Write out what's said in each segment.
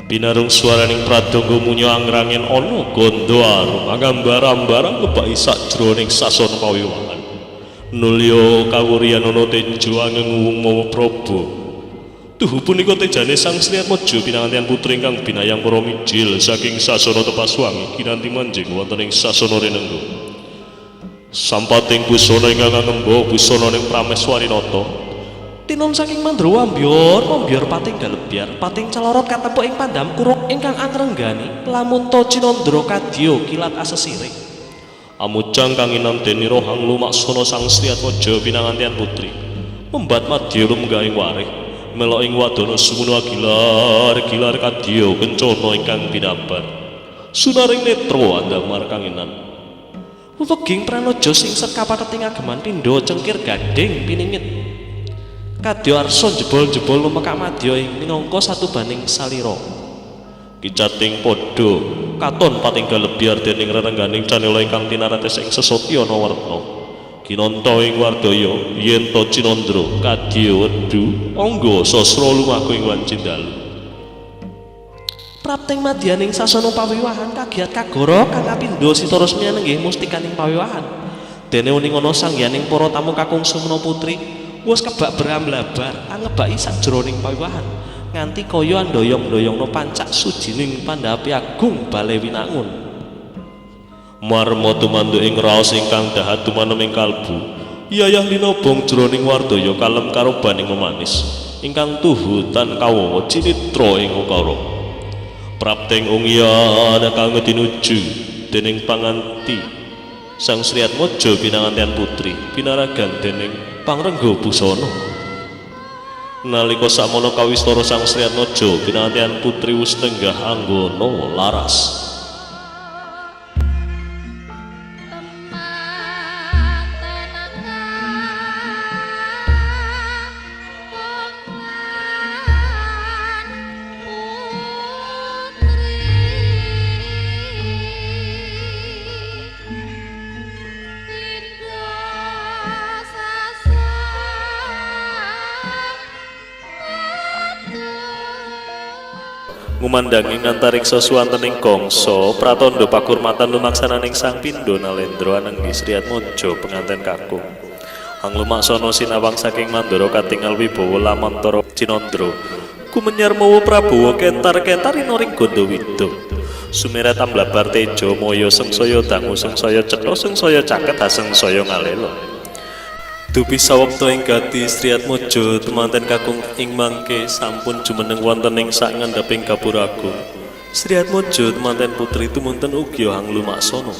Pinarung swaraning pradangga munya angrangen ana gandha arum angambar-ambar ngebaki sajroning sasana pawiwahan. Nulya kawuryan ana teja angenguwung mawa praba. Tuhu punika tejane Sang Sri Atmaja pinanganten putri ingkang binayang para mijil saking sasana Tepaswangi kinanti manjing wonten ing sasana Rinengga. Sampating busana ingkang angemba busana ning Prameswari Nata. Tinon saking Mandrawa ambyar mambyar pating galebyar pating calorot katempo ing pandam kurung ingkang angrenggani lamunta cinandra kadya kilat asesire. Amucang kang inandeni rohang lumaksana Sang Sri Atmaja pinanganten putri. Membat madya lumengah ing warih melok ing wadana sumunu agilar gilar kadya kencana ingkang binabar. Sunaring netra andamar kanginan. Weweging pranaja singset kapateting ageman pindha cengkir gadhing piningit. Kadya arsa jebol-jebol lumekak madya ing minangka satubaning salira. Kicating padha katon pating galebyar dening rerengganing canela ingkang tinarates ing sesotya werna. Kinanta ing wardaya yenta cinandra kadya wedhu angga sasra lumaku ing wanci dalu. Prapting madyaning sasana pawiwahan kagiyat kagara kang kapindha sita resmi nenggih mustikaning pawiwahan. Dene uning ana sangyaning para tamu kakung sumena putri wis kebak beramlabar angebaki sajroning pawiwahan nganti kaya andoyong-doyongno pancak sujining pandhapi agung bale winangun. Marma tumanduk ing raos ingkang dahat tumanem ing kalbu. Yayah linobong jroning wardaya kalem karobaning memanis ingkang tuhu tan kawawa cinitra ing ukara. Prapting ungiyan kang tinuju dening panganti Sang Sri Atmaja pinanganten putri pinaragan dening pangrengga busana. Nalika sakmono kawistara Sang Sri Atmaja pinanganten putri wis tenggah anggana laras. Ngumandangi ngantariksa suwanten ing gangsa pratandha pakurmatan lumaksananing Sang Pindha Nalendra anenggi Sri Atmaja penganten kakung. Hang lumaksana sinawang saking Mandara katingal wibawa lamantara cinandra kumenyar mawa Prabawa kentar-kentar inoring Gandawida. Sumirat amblabar teja maya sengsaya dangu sengsaya cetha sengsaya caket hasengsaya ngalela. Dupi sawekta ing gati Sri Atmaja temanten kakung ing mangke sampun jumeneng wonten ing sak ngandhaping gapura agung. Sri Atmaja temanten putri tumunten ugi hang lumaksana.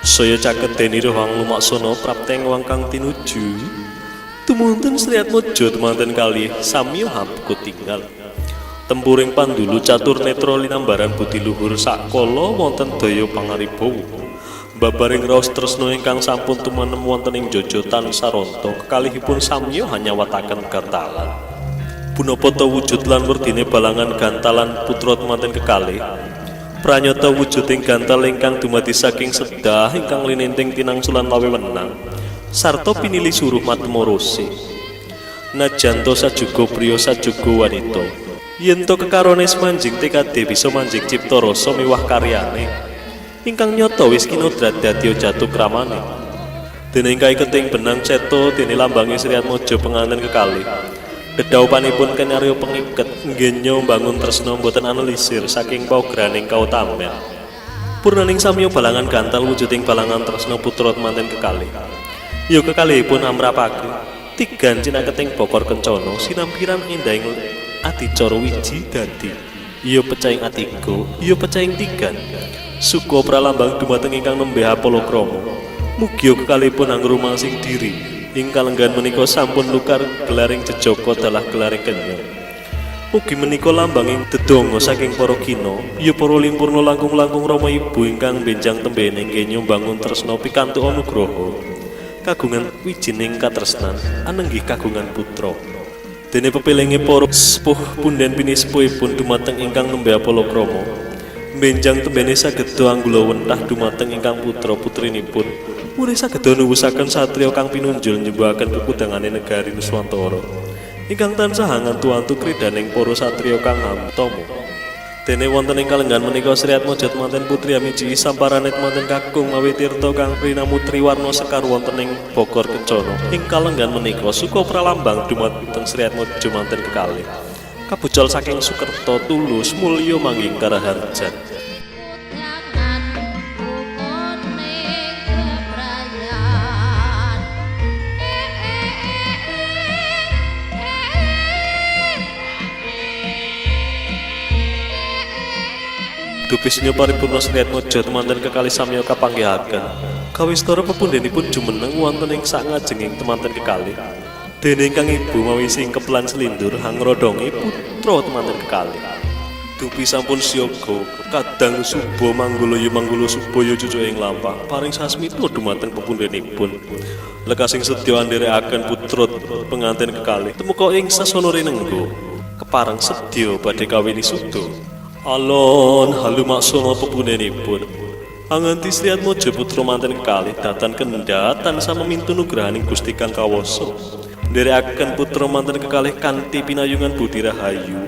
Saya caket denira hang lumaksana prapteng wangkang tinuju. Tumunten Sri Atmaja temanten kalih samya hamka tinggal. Tempuring pandulu catur netra linambaran budi luhur sakala wonten daya pangaribawa. Babaring raos tresna ingkang sampun tumanem wonten ing jojotan saranta kekalihipun samya hanyawataken gantalan. Punapa ta wujud lan werdine balangan gantalan putra temanten kekalih? Pranyata wujuding gantal ingkang dumadi saking sedah ingkang lininting tinangsulan lawe wenang sarta pinili suruh matmorose. Najan to sajuga priya sajuga wanita, yen to kekarone semanjing tekade bisa manjing cipta rasa miwah karyane ingkang nyata wis kinodrat dadi jatuh kramane. Dene kaiketing benang cetha dene lambange Sri Atmaja penganten kekalih. Dedhaupanipun kenyarya pengiket nggenya mbangun tresna boten anelisir saking paugraning kautamen. Purnaning samya balangan gantal wujuding balangan tresna putra temanten kekalih. Ya kekalihipun amrapake tigan cinaketing bokor kencana sinampiran endahing adicara wiji dadi. Iya pecahing atiga, iya pecahing tigan. Suka pralambang dumateng ingkang nembe hapala krama. Mugia kekalihipun angrumangsing diri ing kalenggahan menika sampun lukar gelaring jejaka dalah gelaring kenya. Ugi menika lambanging dedonga saking para kina, ya para limpurna langkung-langkung rama ibu ingkang benjang tembene kenya mbangun tresna pikantuk anugraha. Kagungan wijining katresnan anenggih kagungan putra. Dene pepelinge para sepuh punden pinisepuhipun dumateng ingkang nembe hapala krama. Benjang tembene sageda anggula wentah dumateng ingkang putra putrinipun murih sageda nuwusaken satriya kang pinunjul nyembuhaken kekudangane negari Nuswantara ingkang tansah ngantu-antu kridaning para satriya kang hamtama. Dene wonten ing kalenggahan menika Sri Atmaja temanten putri amiji samparane temanten kakung mawi tirta kang rinamu triwarna sekar wonten ing Bogor Kencana. Ing kalenggahan menika suka pralambang dumateng Sri Atmaja manten kekalih. Kabucal saking Sukerta tulus mulya manggih karaharjan. Kudangan ukune kebrayan. Dupi sinya paripurna Sri Atmaja temanten kekalih samya kapanggihaken. Kawistara pepundhenipun jumeneng wonten ing sangajenging temanten kekalih. Dene ingkang ibu mawi singkep lan selindur hangrodongi putra temanten kekalih. Dupi sampun siaga kadang suba manggulaya manggula subaya cucuke ing lampah paring sasmita dumateng pepundhenipun. Lekasing sedya anderekaken putra penganten kekalih temuka ing sasana rinengga. Kepareng sedya badhe kawini suda. Alon halumaksana pepundhenipun. Anganti Sri Atmaja putra manten kekalih datan kendhat tansah memintu nugrahaning Gusti Kang Kawasa. Nderekaken putra manten kekalih kanthi pinayungan budi rahayu.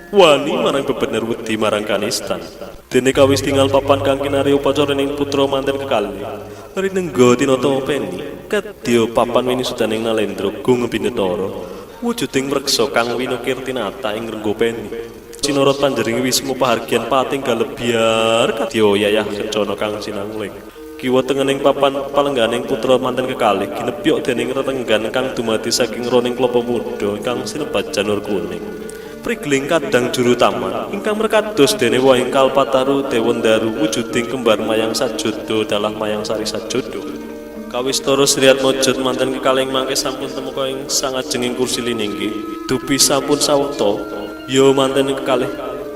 Wani marang bebener wedi marang kanistan. Dene kawis tinggal papan kang kinarya upacaraning putra manten kekalih. Rinengga tinata peni, kedya papan winisudaning Nalendra gung binetara. Wujuding mreksa kang winukirtinata ing Renggopeni. Sinorot panjering wismu pahargyan pating galebyar kadya yayah kencana kang sinangling. Kiwa tengening papan palengganing putra manten kekalih ginepyok dening retenggan kang dumadi saking roning klapa muda ingkang sinebat janur kuning. Prigling kadang juru taman ingkang merkados dene wohing kalpataru dewandaru wujuding kembar mayang sajodo dalah mayang sari sajodo. Kawistara Sri Atmaja manten kekalih mangke sampun temuka ing sangajenging kursi lininggi. Dupi sampun sawekta ya manten kekalih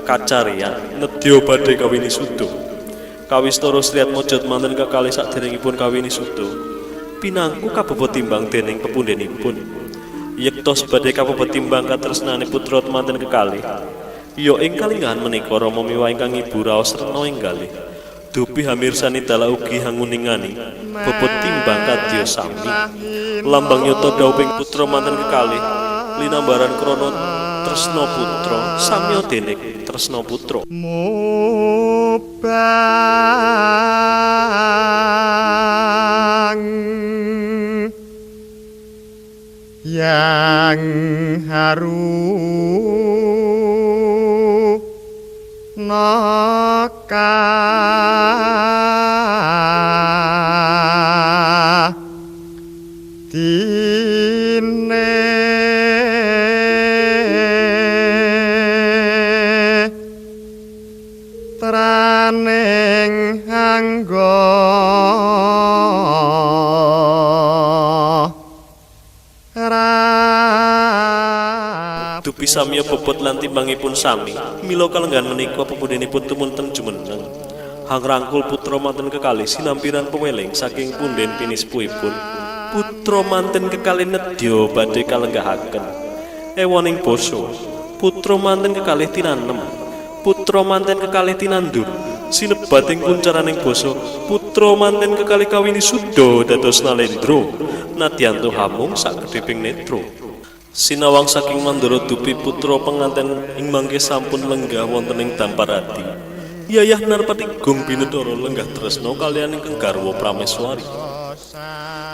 kacarian nedya badhe kawini suda. Kawistara Sri Atmaja manten kekalih saderengipun kawini suda. Pinangku kabebet timbang dening pepundhenipun. Yektos badhe kabebet timbang katresnane putra temanten kekalih. Ya ing kalinggahan menika Rama miwah ingkang ibu raos rena inggalih. Dupi hamirsani dalah ugi hanguningani bebet timbang kadya sami. Lambang nyata dhauping putra manten kekalih linambaran krana tresna putra samya dene tresna putra. Mubang yang haru naka dine traning angga Dupi samya bobot lan timbangipun sami. Mila kalenggahan menika pepundhenipun tumunten jumeneng. Hang rangkul putra manten kekalih sinampiran peweling saking punden pinispuhipun. Putra manten kekalih nedya badhe kalenggahaken. Ewoning basa, putra manten kekalih tinanem. Putra manten kekalih tinandur. Sinebat ing kuncaraning basa, putra manten kekalih kawini suda dados Nalendra. Nadyanto hamung sakedheping netra. Sinawang saking Mandara dupi putra penganten ing mangke sampun lenggah wonten ing Damparadi. Yayah Narpati Gung Binetara lenggah tresna kaliyan ingkang garwa Prameswari.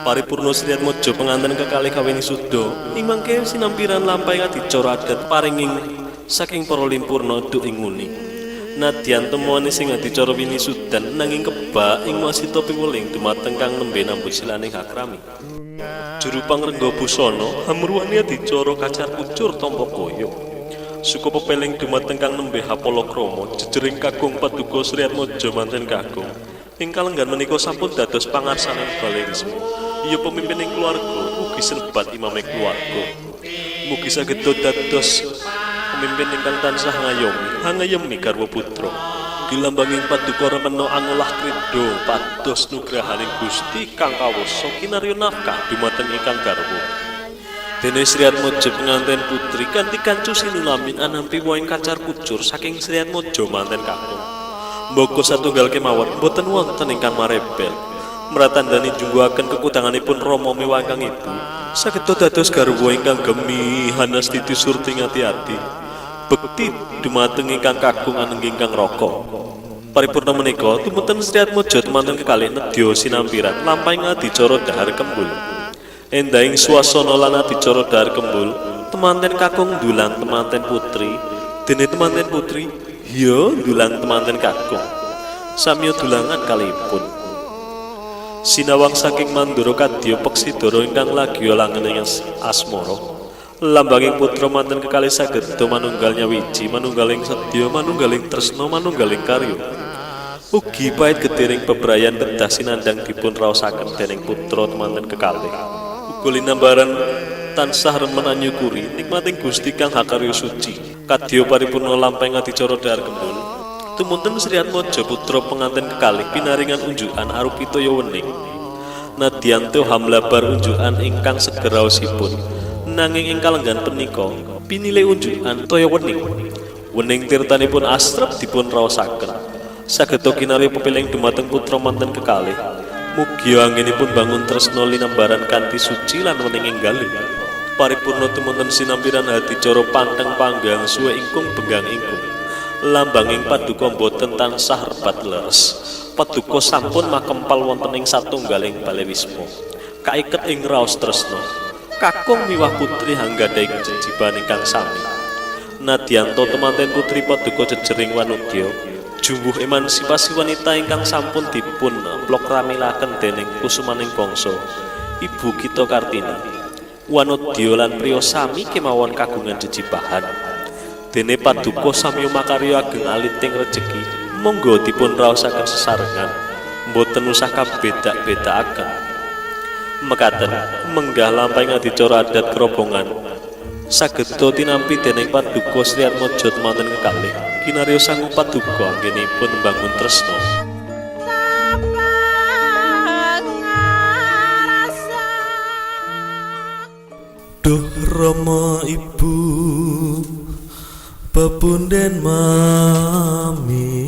Paripurna Sri Atmaja penganten kekalih kawini suda ing mangke sinampiran lampahing adicara adat paringing saking para limpurna duk ing nguni. Nadyan temone sing adicara winisudan nanging kebak ing wasita piweling dumateng kang nembe nambut silaning hakrami. Juru pangrengga busana hamruwani adicara kacar kucur tampa kaya. Suka pepeling dumateng kang nembe hapala krama jejering kakung paduka Sri Atmaja manten kakung. Ing kalenggahan menika sampun dados pangarsaning Balai Wisma. Iya pemimpining keluarga ugi sinebat imame keluarga. Mugi saged dados pemimpin ingkang tansah ngayomi, hangayemi garwa putra. Dilambanging paduka remena angolah kridha pados nugrahaning Gusti kang kawasa kinarya nafkah dumateng ingkang garwa. Dene Sri Atmaja penganten putri kanthi kancu sinulamin anampi wohing kacar kucur saking Sri Atmaja manten kakung. Mboko satunggal kemawon boten wonten ingkang marebel. Mratandani jungguhaken kekudanganipun Rama miwah ingkang ibu saged dados garwa ingkang gemi hanastiti surti ngati-ati. Bekti dumateng ingkang kakung anenggi ingkang raka. Paripurna menika tumunten Sri Atmaja temanten kekalih nedya sinampiran lampahing adicara dhahar kembul. Endahing swasana lan adicara dhahar kembul, temanten kakung ndulang temanten putri, dene temanten putri hiya ndulang temanten kakung. Samya dulangan kalihipun. Sinawang saking Mandura kadya peksidara ingkang lagiya langening asmara. Lambanging putra manten kekalih sageda manunggal nyawiji, manunggaling sedya, manunggaling tresna, manunggaling karya. Ugi pait getiring bebrayan kedah sinandhang dipun raosaken dening putra temanten kekalih. Uga linambaran tansah remen anyukuri nikmating Gusti kang hakarya suci. Kadya paripurna lampahing adicara dhahar kembul. Tumunten Sri Atmaja putra penganten kekalih pinaringan unjukan arupi toya wening. Nadyanto hamlabar unjukan ingkang seger raosipun. Nanging ing kalenggahan punika pinilih unjukan toya wening. Wening tirtanipun asrep dipun raosaken. Sageda kinarya pepiling dumateng putra manten kekalih. Mugia anggenipun bangun tresna linambaran kanthi suci lan wening enggale. Paripurna tumunten sinampiran adicara panteng panggang suwe ingkung benggang ingkung. Lambanging paduka boten tansah rebat leres. Paduka sampun makempal wonten ing satunggaling bale wisma. Kaiket ing raos tresna. Kakung miwah putri hanggadhahi jejiban ingkang sami. Nadyanto temanten putri paduka jejering wanudya, jumbuh emansipasi wanita ingkang sampun dipun plokramilaken dening kusumaning bangsa, Ibu kita Kartini. Wanudya lan priya sami kemawon kagungan jejibahan. Dene paduka samya makarya ageng aliting rejeki, monggo dipun raosaken sesarengan, mboten usah kabeda-bedakaken. Mekaten menggah lampahing adicara adat kerobongan sageda tinampi dening paduka Sri Atmaja temanten kekalih kinarya sangu paduka anggenipun mbangun tresna. Duh Rama Ibu pepunden mami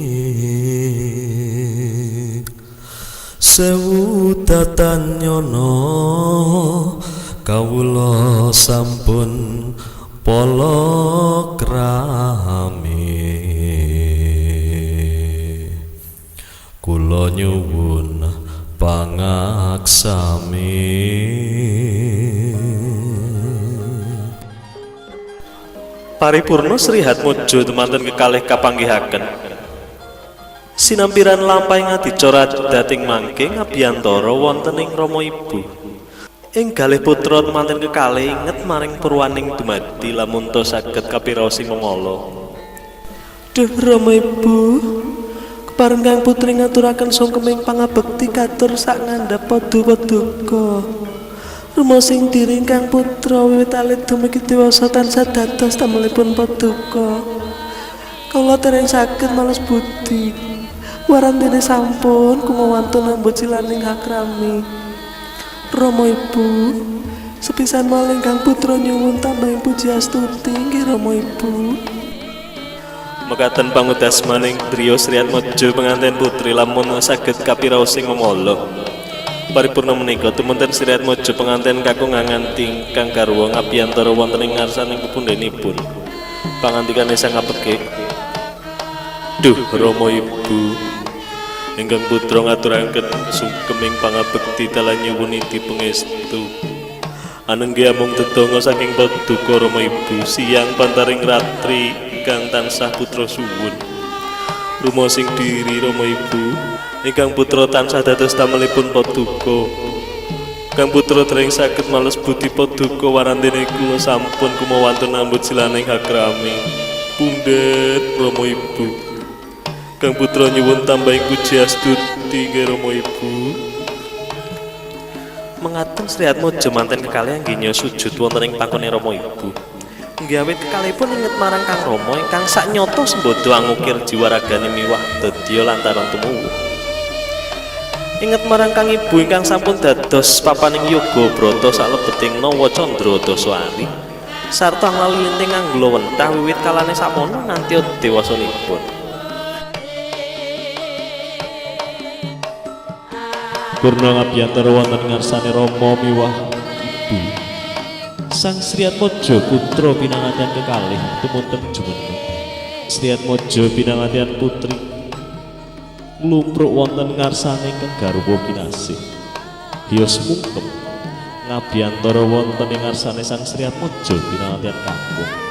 sewu tatan nyono kawula sampun palakrami kula nyuwun pangaksami. Paripurna Sri Hatmojo temanten kekalih kapanggihaken. Sinampiran lampahing adicara adat ing mangke ngabiyantara wonten ing Rama Ibu. Ing galih putra temanten kekalih inget maring purwaning dumadi lamun ta saged kapiraos ing memala. Duh Rama Ibu, kepareng kang putri ngaturaken sungkeming pangabekti katur sak ngandhap padha-paduka. Rumasing diri ingkang putra wiwit alit dumugi dewasa tansah dados damelipun paduka. Kula dereng saged males budi. Warantine sampun kumawantun nambut silaning hakrami. Rama Ibu, sepisan malih ingkang putra nyuwun tambahing puji astuti nggih Rama Ibu. Mekaten pangudasmaning griya Sri Atmaja penganten putri lamun saged kapiraos ing memala. Paripurna menika tumunten Sri Atmaja penganten kakung nganti ingkang garwa ngabiyantara wonten ing ngarsaning pepundhenipun. Pangandikane sang apekik. Duh Rama Ibu, ingkang putra ngaturaken sungkeming pangabekti dalan nyuwun idi pangestu. Anenggi amung dedonga saking paduka Rama Ibu siang pantaring ratri ingkang tansah putra suwun. Rumasing diri Rama Ibu, ingkang putra tansah dados damelipun paduka. Kang putra dereng saged males budi paduka warantine kula sampun kumawantun nambut silaning hakrami. Pundhet Rama Ibu, kang putra nyuwun tambahing puji astuti nggih Rama Ibu. Mengaten Sri Atmaja manten kekalih anggenya sujud wonten ing pangkone Rama Ibu. Nggih awit kekalihipun inget marang Kang Rama ingkang saknyata sembodo angukir jiwa ragane miwah dadya lantaran tumuwuh. Inget marang Kang Ibu ingkang sampun dados papaning yoga brata salebeting Nawa Candra Dasa Ari sarta nglalu linting anggula wentah wiwit kalane samono nganti dewasanipun. Purna ngabiyantara wonten ngarsane Rama miwah Ibu. Sang Sriatmaja putra pinanganten kekalih tumunten jumeneng. Sriatmaja pinanganten putri nglumpruk wonten ngarsane ingkang garwa kinasih. Hiyos mungkem ngabiyantara wonten ing ngarsane Sang Sriatmaja pinanganten kakung.